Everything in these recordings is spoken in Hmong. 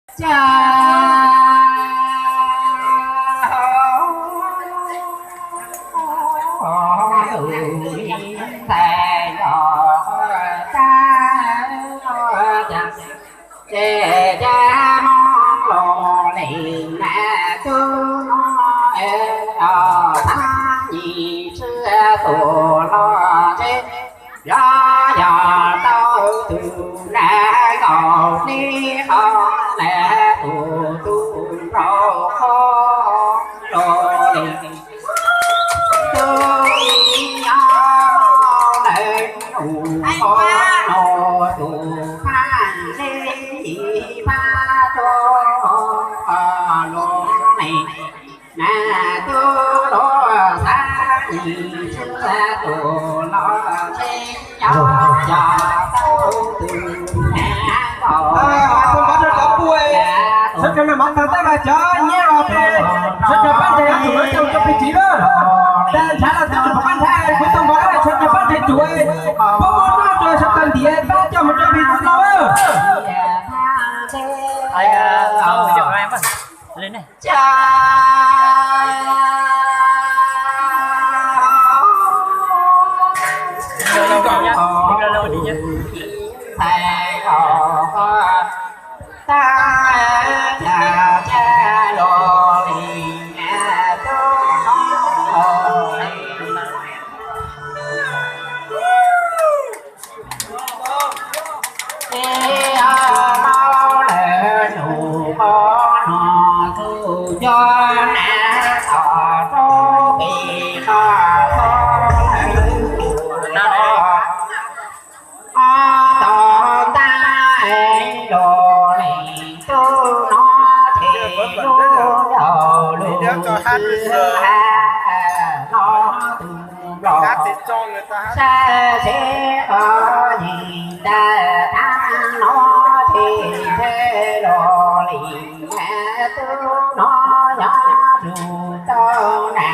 Ces ces hmoob los li na tub no es los thab nyis sib tua los ces yog yog tau tus na nkaus li qhov na tus tus nraug qhov los li. Tus ib nyob lawm nus qhov no tus phaj li yim phaj rau los li. Na tub los xav yim sib tua los li. Nyob yog tau tus na nkaus. Mas tus npawg rau cov pua, sawv daws noj mov tag tab mas cov nyiaj los peb sawv daws pab nrhiav tus lawv coj mus rau peb tsiv na. Nrhiav los tau tus pab nrhiav, kuv tus npawg sawv daws pab nrhiav tus, pab muab noj rau sawv daws ntiav pab coj mus rau peb tsiv no. Ces los lawm nus qhov no tus cov na tom rau pem qhov tod lawm. Ho tom ntej los li tub no ces lub yog lub xwb ha no tus nplos sab seb qhov yim ntawd thab no ces ntshe los li tub no yog lub tau na.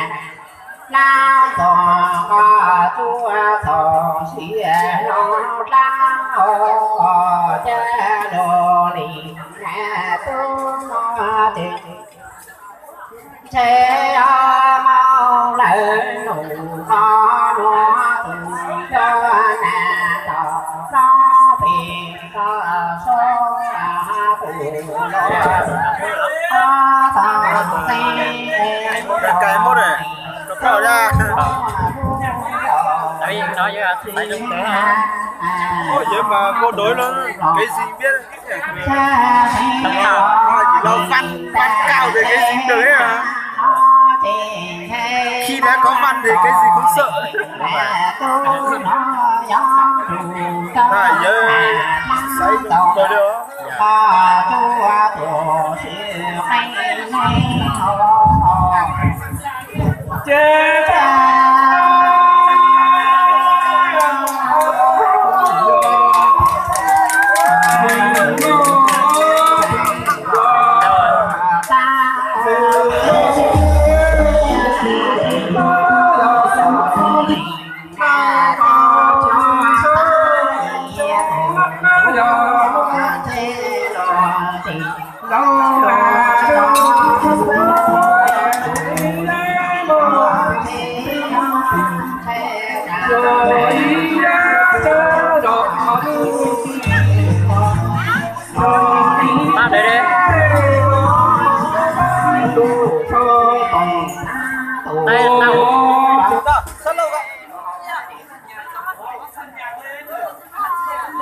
Lab txog qhov tsuas txog sia no dlab os, cas los li tub no ces ntshe yog maub lawm nus qhov no tus cov na tom no pem toj so tus los tau xeeb Ôi, vậy mà cô đối nó cái gì biết. Nó chỉ lo văn, văn cao rồi cái gì cũng được ấy mà. Khi đã có văn thì cái gì cũng sợ. Rồi, giờ xoáy rồi được.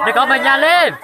Để có mình nhà lên.